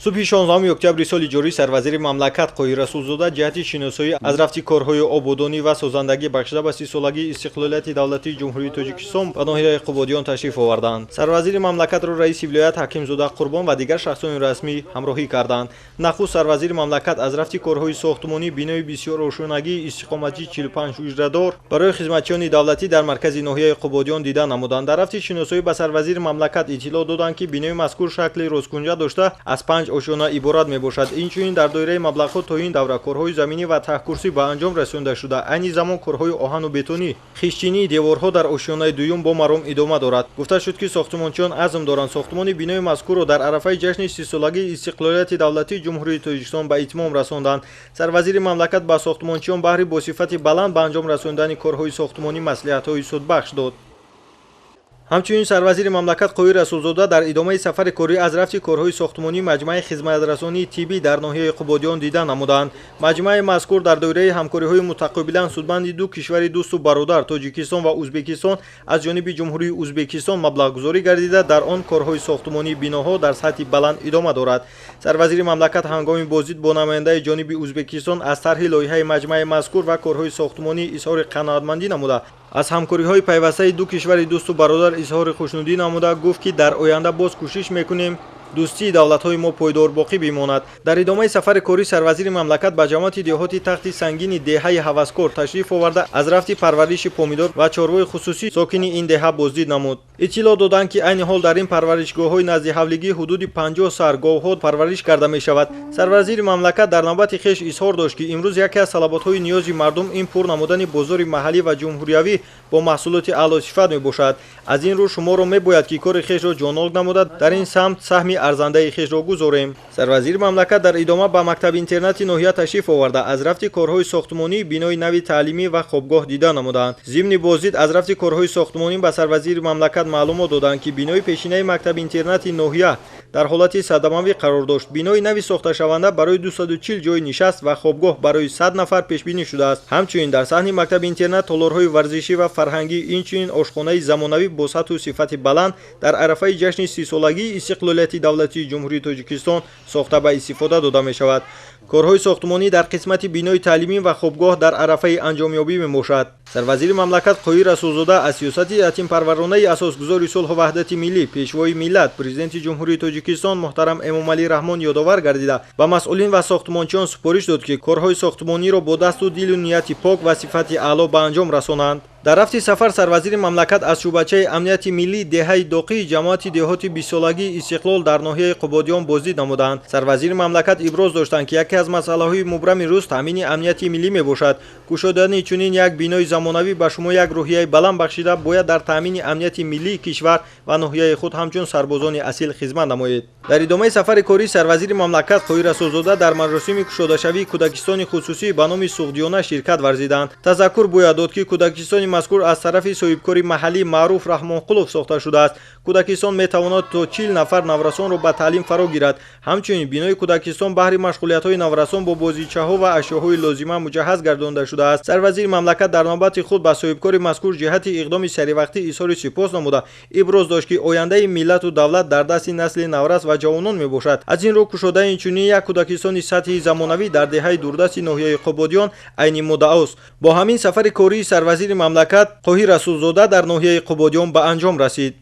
Субҳи 16 октябри соли ҷорӣ сарвазири мамлакат Қоҳир Расулзода ҷиҳати шиносоӣ аз рафти корҳои ободонӣ ва созандагӣ бахшида ба 30-солагии истиқлолияти давлатии Ҷумҳурии Тоҷикистон ба ноҳияи Қубодиён ташриф оварданд. Сарвазири мамлакатро раиси вилоят Ҳакимзода Қурбон ва дигар шахсони расмӣ ҳамроҳӣ карданд. Нахуст сарвазири мамлакат аз рафти корҳои сохтмонӣ бинои бисёрошёнагии истиқоматии 45 ҳуҷрадор барои хизматчиёни давлатӣ дар маркази ноҳияи Қубодиён дида намуданд. Дар рафти шиносоӣ ба сарвазири мамлакат иттилоъ доданд, ки бинои мазкур шакли росткунҷа дошта, аз панҷ ошёна иборат мебошад. Инчунин дар доираи маблағҳо то ин давра корҳои заминӣ ва таҳкурсӣ ба анҷом расонда шуда, айни замон корҳои оҳану бетонӣ, хиштчинии деворҳо дар ошёнаи дуюм бо маром идома дорад. Гуфта шуд, ки сохтмончиён азм доранд сохтмони бинои мазкурро дар арафаи ҷашни 30-солагии истиқлолияти давлатии Ҷумҳурии Тоҷикистон ба итмом расонданд. Сарвазири мамлакат ба сохтмончиён баҳри бо сифати баланд ба анҷом расондани корҳои сохтмонӣ маслиҳатҳои судбахш дод. Ҳамчунин сарвазири мамлакат Қоҳир Расулзода дар идомаи сафари корӣ аз рафти корҳои сохтмонии маҷмӯаи хизматрасонии тиббӣ дар ноҳияи Қубодиён дида намуданд. Маҷмӯаи мазкур дар доираи ҳамкориҳои мутақобилан судманди ду кишвари дӯсту бародар, Тоҷикистон ва Ӯзбекистон, аз ҷониби Ҷумҳурии Ӯзбекистон маблағгузорӣ гардида, дар он корҳои сохтмонии биноҳо дар сатҳи баланд идома дорад. Сарвазири мамлакат ҳангоми боздид бо намояндаи ҷониби Ӯзбекистон аз тарҳи лоиҳаи маҷмӯаи мазкур ва корҳои сохтмонӣ изҳори қаноатмандӣ намуда, аз ҳамкориҳои пайвастаи ду кишвари дӯсту бародар изҳори хушнудӣ намуда, гуфт, ки дар оянда боз кӯшиш мекунем, дӯстии давлатҳои мо пойдор боқӣ бимонад. Дар идомаи сафари корӣ сарвазири мамлакат ба ҷамоати деҳоти Тахти Сангини деҳаи Ҳаваскор ташриф оварда, аз рафти парвариши помидор ва чорвои хусусӣ сокини ин деҳа боздид намуд. Иттилоъ доданд, ки айни ҳол дар ин парваришгоҳҳои наздиҳавлигӣ ҳудуди 50 сар говҳо парвариш карда мешавад. Сарвазири мамлакат дар навбати хеш изҳор дошт, ки имрӯз яке аз талаботҳои ниёзи мардум ин пур намудани бозори маҳаллӣ ва ҷумҳуриявӣ бо маҳсулоти аълосифат мебошад. Аз ин рӯ шуморо мебояд, ки кори хешро ҷоннок намуда, дар ин самт саҳми арзандаи хешро гузорем. Сарвазири мамлакат дар идома ба мактаби интернати ноҳия ташриф оварда, аз рафти корҳои сохтмонии бинои нави таълимӣ ва хобгоҳ дида намуданд. Зимни боздид аз рафти корҳои сохтмонӣ ба сарвазири мамлакат маълумот доданд, ки бинои пешинаи мактаби интернати ноҳия дар ҳолати садамавӣ қарор дошт. Бинои нави сохташаванда барои 240 ҷойи нишаст ва хобгоҳ барои 100 нафар пешбинӣ шудааст. Ҳамчунин дар саҳни мактаби интернат толорҳои варзишӣ ва фарҳангӣ, инчунин ошхонаи замонавӣ бо сатҳу сифати баланд дар арафаи ҷашни 30-солагии истиқлолияти давлатии Ҷумҳурии Тоҷикистон сохта ба истифода дода мешавад. Корҳои сохтмонӣ дар қисмати бинои таълимӣ ва хобгоҳ дар арафаи анҷомёбӣ мебошад. Сарвазири мамлакат Қоҳир Расулзода аз сиёсати ятимпарваронаи асосгузори сулҳу ваҳдати миллӣ, Пешвои миллат, Президенти Ҷумҳурии Тоҷикистон муҳтарам Эмомалӣ Раҳмон ёдовар гардида, ба масъулин ва сохтмончиён супориш дод, ки корҳои сохтмониро бо дасту дилу нияти пок ва сифати аъло ба анҷом расонанд. Дар рафти сафар сарвазири мамлакат аз шӯъбачаи амнияти миллии деҳаи Доқии ҷамоати деҳоти 20-солагии Истиқлол дар ноҳияи Қубодиён боздид намуданд. Сарвазири мамлакат иброз доштанд, ки яке аз масъалаҳои мубрами рӯз таъмини амнияти миллӣ мебошад. Кушодани чунин як бинои замонавӣ ба шумо як рӯҳияи баланд бахшида, бояд дар таъмини амнияти миллии кишвар ва ноҳияи худ ҳамчун сарбозони асил хизмат намоед. Дар идомаи сафари корӣ сарвазири мамлакат Қоҳир Расулзода дар маросими кушодашавии кӯдакистони хусусӣ ба номи Суғдиёна ширкат варзиданд. Тазаккур бояд дод, ки кӯдакистони мазкур аз тарафи соҳибкори маҳаллӣ Маъруф Раҳмонқулов сохта шудааст. Кӯдакистон метавонад то 40 нафар наврасонро ба таълим фаро гирад. Ҳамчунин бинои кӯдакистон баҳри машғулиятҳои наврасон бо бозичаҳо ва ашёҳои лозима муҷаҳҳаз гардонда шудааст. Сарвазири мамлакат дар навбати худ ба соҳибкори мазкур ҷиҳати иқдоми саривақтӣ изҳори сипос намуда, иброз дошт, ки ояндаи миллату давлат дар дасти насли наврас ва ҷавонон мебошад. Аз ин рӯ кушодаи чунин як кӯдакистони сатҳи замонавӣ дар деҳаи дурдасти ноҳияи Қубодиён айни муддаост. Бо ҳамин сафари кории сарвазири мамлакат Қоҳир Расулзода дар ноҳияи Қубодиён ба анҷом расид.